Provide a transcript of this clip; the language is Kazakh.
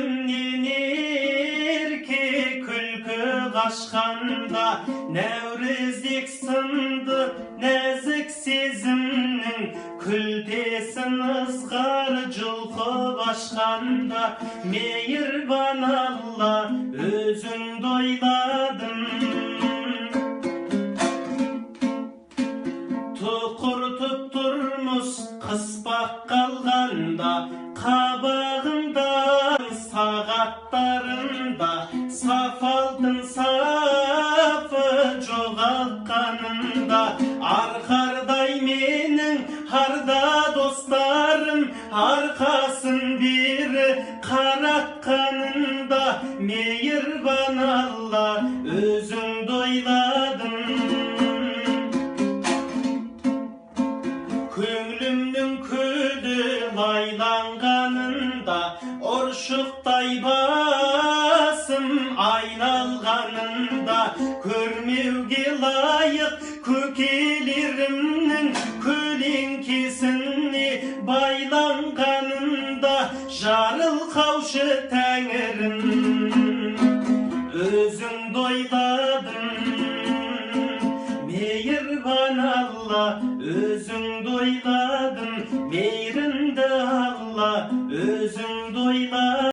Көңілімнен ерке күлкі қашқанда, нәуріздек сынды нәзік сезімнің күлтесін ызғар жұлқып ашқанда, мейірбан Алла, өзіңді ойладым. Тұқыртып тұрмыс қыспақ қалғанда, қабағыңда сағаттарында саф алтын сафы жоғалтқанында, арқардай менің арда достарым арқасын бері қаратқанында, мейірбан Алла, өзіңді ойладым. Көңілімнің көлі лайланғанында, ұршықтай басым айналғанында, көрмеуге лайық көкелерімнің көлеңкесіне байланғанында, жарылқаушы тәңірім, өзіңді ойладым.